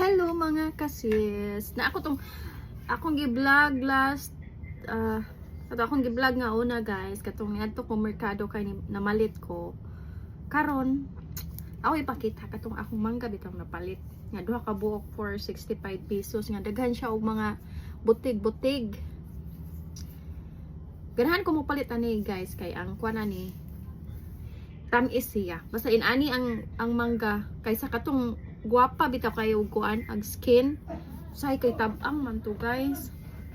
Hello, mga kasis. Na ako tong akong gi-vlog last ato akong gi-vlog nga una, guys, katong niadto ko merkado kay namalit ko. Karon ako ipakita katong akong mangga bitong napalit nga duha ka buok for 65 pesos nga daghan siya og mga butig-butig. Ganahan ko mopalit ani, guys, kay ang kuan ani tamis siya. Basta inani ang mangga kaysa katong gwapa bitaw kayo og kuan ang skin. Say kay tab-ang man to, guys.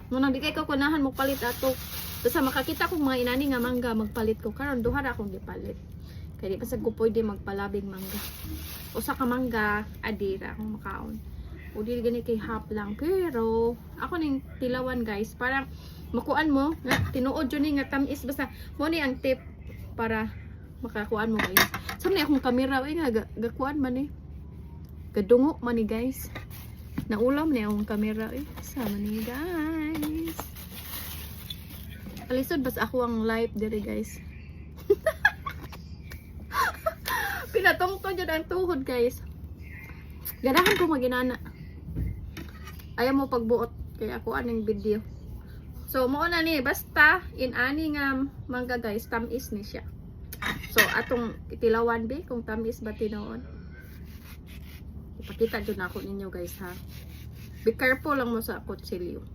Mo nang di kay ko kunahan mo palit ato. Basta makakita kong mga inani nga mangga, magpalit ko. Karon duha ra akong gipalit. Kay di pa sad ko pwede magpalabing mangga. Usa ka mangga adira akong makaon. O dili gani kay half lang, pero ako ning tilawan, guys, parang makuan mo nga tinuod jud ni nga tamis. Basta mo ni ang tip para makakuan mo, guys. Sa ni akong kamera oy nga gakuan man eh. Gadungo man ni, guys. Naulam ni akong kamera eh. Sama ni, guys. Alisod bas ako ang live diri, guys. Pinatungtong jud ang tuhod, guys. Ganahan ko maginana. Ayaw mo pagbuot kay ako aning video. So mao na ni, basta inani nga mangga, guys, tamis ni siya. So atong itilawan be kung tamis ba tinuod. Ipakita jud na ako ninyo, guys, ha. Be careful lang mo sa kutsilyo.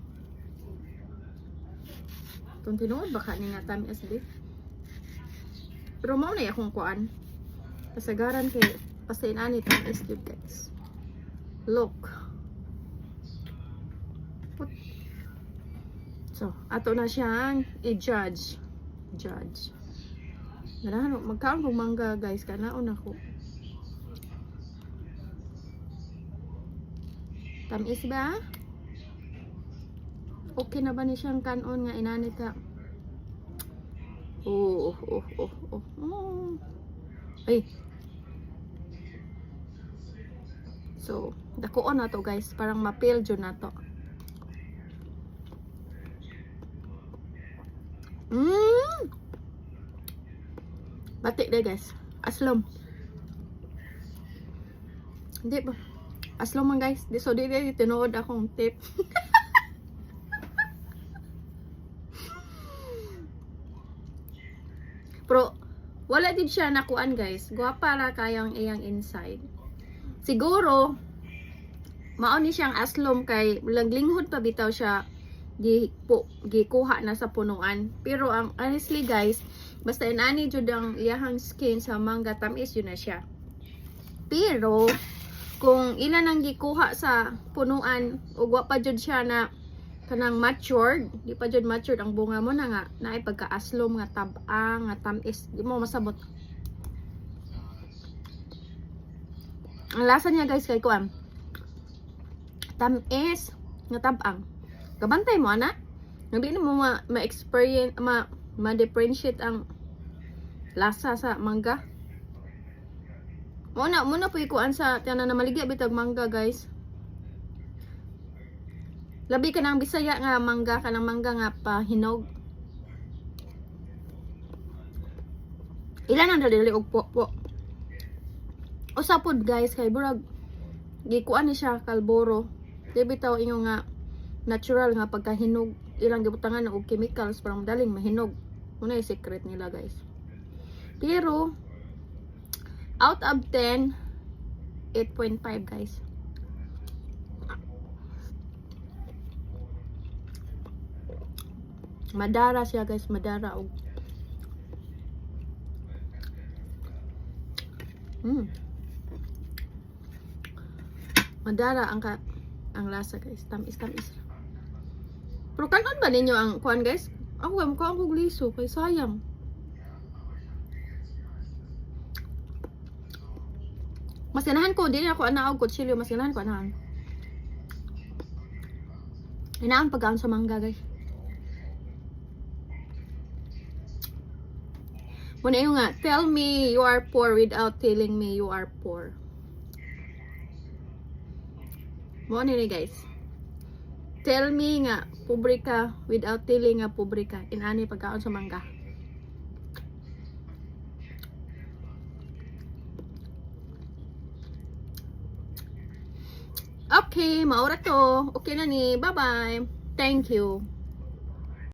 Kung tinuod baka ni nga tamis be. Pero mao na akong kuan. Kasagaran kay basta inani tamis jud, guys. Look. Put. So, ato na siyang i-judge. Judge. Ganahan mo magkaon kog mangga, guys, kanaon ako. Tamis ba? Okay na ba ni siyang kanon nga inani ta? Oh. Ay. So, dakuon na to, guys, parang mapil jud na to. Batik dia, guys. Aslom. Hindi ba? Aslom man, guys. Di so di di tinuod akong tip. Pero wala din siya nakuan, guys. Gwapa ra kayang iyang inside. Siguro mao ni siyang aslom kay laglinghod pa bitaw siya gi po gikuha na sa punuan. Pero ang honestly, guys, basta inani jud ang iyahang skin sa mangga, tamis yun na siya. Pero kung ilan ang gikuha sa punuan ug wa pa jud siya na kanang matured, di pa jud matured ang bunga mo na nga naay pagka-aslom nga tab-ang nga tamis, di mo masabot. Ang lasa niya, guys, kay kuan. Tamis nga tab-ang. Kabantay mo ana. Nga di mo ma-experience ma-differentiate ang lasa sa mangga. Mo na po ikuan sa tanan na maligya bitag mangga, guys. Labi ka ng Bisaya nga mangga, kanang mangga nga pahinog. Ilan ang dali og po po. Usa pod, guys, kay burag gikuan ni siya kalboro. Di bitaw inyo nga natural nga pagkahinog, ilang gibutangan og chemicals para madaling mahinog. Muna yung secret nila, guys. Pero out of 10, 8.5, guys. Madara siya, guys, madara og Madara ang lasa, guys. Tamis tamis. Pero kanon ba ninyo ang kuan, guys? Ako kay mukha akong liso kay sayang. Mas ganahan ko, dili ako ana og kutsilyo, mas ganahan ko anahan. Inaon pagkaon sa mangga, guys. Muna yung nga, "Tell me you are poor without telling me you are poor." Mo ni, guys. Tell me nga pobre ka without telling nga pobre ka. Inani pagkaon sa mangga. Okay, mao ra to. Okay na ni. Bye-bye. Thank you.